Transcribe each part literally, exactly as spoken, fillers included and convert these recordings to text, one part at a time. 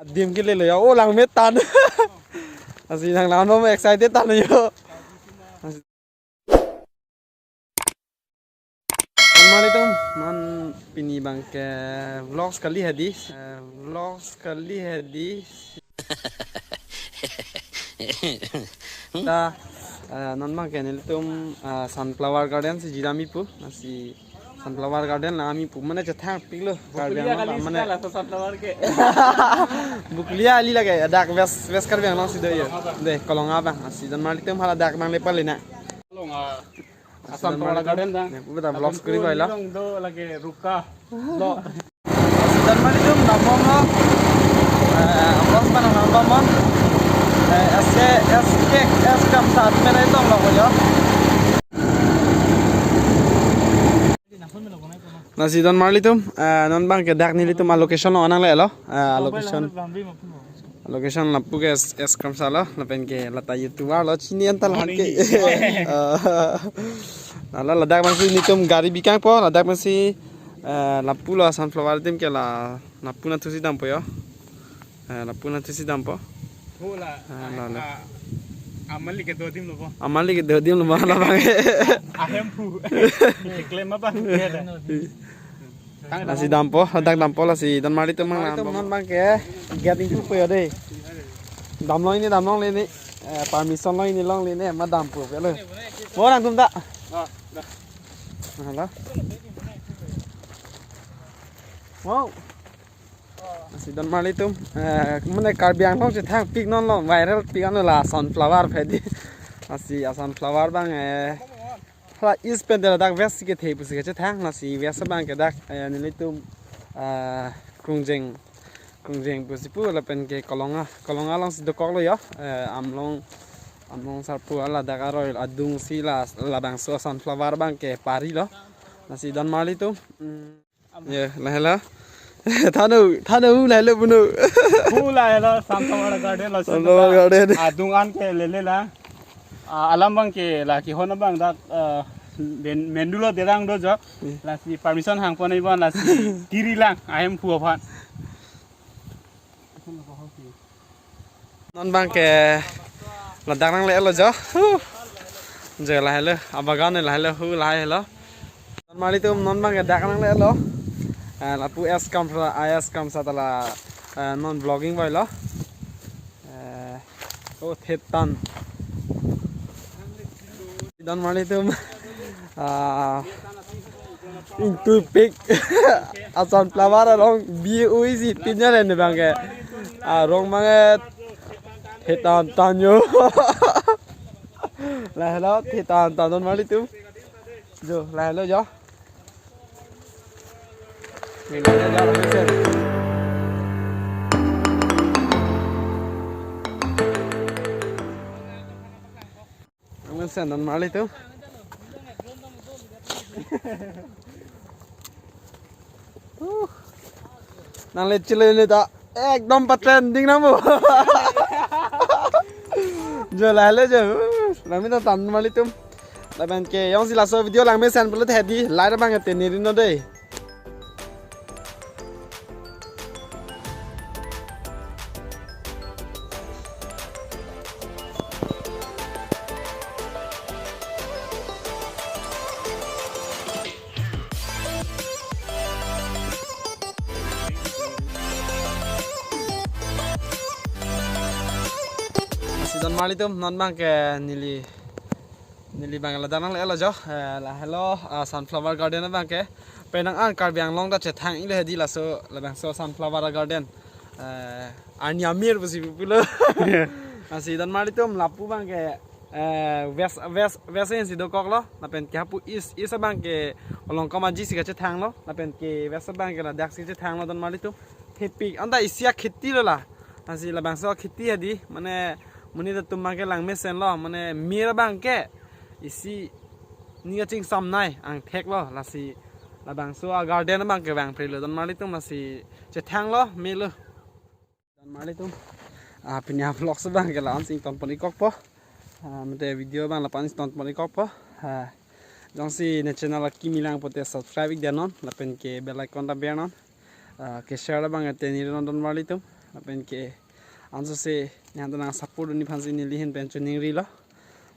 Dim ke lelo ya, oh, langme tan. Lasi nang lawan mo excited tan yo. Lasi, Assalamualaikum, non pini abangke vlogs kali hadi, eh, vlogs kali hadi. Ta, eh, non abangke nelitum, eh, sunflower garden si jiram ipu, lasi sunflower garden lang ami pu mane chethangpiklo. Karbi Anglong mane. Sunflower ke. Buklia ali lake, dak West, West Karbi Anglong si do yo. De, Kolonga abang, lasi donmarlitum hala dak nangle pale na. Kolonga. Lasi sunflower garden ta. Ne, pu ta vlogs kuri bai la. Dong do lake ruka. Do. Lasi donmarlitum nambomlo. Eh, vlogs mana nambomlo. Eh, S K, S K, S K Kamsat mene tong lo yo. Lasi donmarlitum, eh, non abangke dak nelitum a location lo nanglelo, eh, a location. Location lapu ke S, S Kamsat lo, lapen ke lata YouTuber lo, chini anta lahan ke. Eh, la, ladak abangsi nelitum gari bikangpo, ladak abangsi, eh, lapu lo sunflower adim ke la, lapu nathusi dampo yo. Eh, lapu nathusi dampo. Hula. Ah, la, la. Ah, amali ke dodim lo bo. Amali ke dodim lo bo, labang. Ahemphu. Klem abang. Lasi dampo, ladak dampo lasi donmarlitum mang. Donmarlitum non abangke gate ingthupo yo de. Damlong ini, damlongle ini. Eh, permission long ini longle ini, ma dampo pe lo. Bo nangtum ta. Ah, dah. Halo. Wow. Lasi donmarlitum, eh, mane Karbi Anglong chethangpik non lo, viral pik ano la sunflower hadi. Lasi a sunflower abang, eh, hala East pen de ladak West si kethe pusi kachethang, lasi West abangke dak, eh, nelitum, eh, Krungjeng, Krungjeng pusi pu lapen ke Kolonga, Kolonga alongsi dokoklo yo, eh, Amlong, Amlong Sarpo ladak aroi adungsi la, labangso sunflower abangke parilo. Lasi donmarlitum, mm. Ya, lahelo. Thano, thano, lahelo puno. Hu lahelo, sunflower garden lo. Sunflower garden. Adung an ke lele la. Ah, alam abangke la kehon abang dak, ah, ben, mendulo derang do jo. Hmm. Lasi permission hangpon ibon lasi kiri lang, ahemphu aphan. Non abangke ladak nanglelo jo. Huh. Jo lahelo, abagan lahelo, hu lahelo. Donmarlitum non abangke dak nanglelo. Eh, lapu S Kamsat, ah, S Kamsat ta la, eh, non vlogging boy lo. Eh, oh, thetan. Donmarlitum. Ah, ingtupik. A sunflower along bi ui si pinya le ne abangke. Arong abangke thetan tan yo. Lahelo thetan tan donmarlitum. Jo, lahelo jo. Amen sen donmarlitum. Uh. Nangle chile ne ta ekdom pa trending namo. Jo lahelo jo. Uh, nami ta donmarlitum. Lapen ke jongsi laso video langmesen pulote hadi like abang te nirino de. Lasi donmarlitum non abangke neli, neli abang ladak nanglelo jo, eh, lahelo, ah, sunflower garden abangke. Penang an Karbi Anglong ta chethang-iklo hadi laso labangso sunflower garden. Eh, arni amir pusi pulo. Lasi donmarlitum lapu abangke, eh, West, West, West ansi dokoklo. Lapen ke hapu East, East abangke Olongkom Aji si kachethanglo. Lapen ke West abangke ladak si kachethanglo donmarlitum. Thepik anta isi akheti lo la. Lasi labangso akheti hadi, mane monit atum abangke langmesen lo, mane mir abangke isi ning kachingsamnei angthek lo, lasi labangso a garden abangke vangphrelo donmarlitum, lasi chethanglo melo. Donmarlitum. Ah, pini a vlogs abangke la-an si ingtonpon-ik kokpo. Ah, mate video abang lapu-an si ingtonpon-ik kokpo. Ah, jongsi ne channel akimi lang pote subscribe-ik damnon, lapen ke bell icon ta bernon. Ah, ke share abang te nirino donmarlitum. Lapen ke ansose nangtum nang support dun aphansi neli ahin pen choningrilo.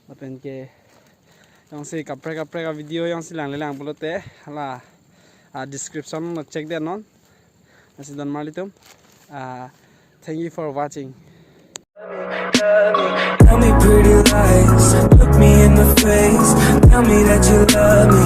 Lapen ke jongsi kaprek kaprek a-video jongsi langle lang pulote hala a-description lo check det non. Lasi don marlitum. Ah, thank you for watching. Tell me pretty lies, look me in the face. Tell me that you love me,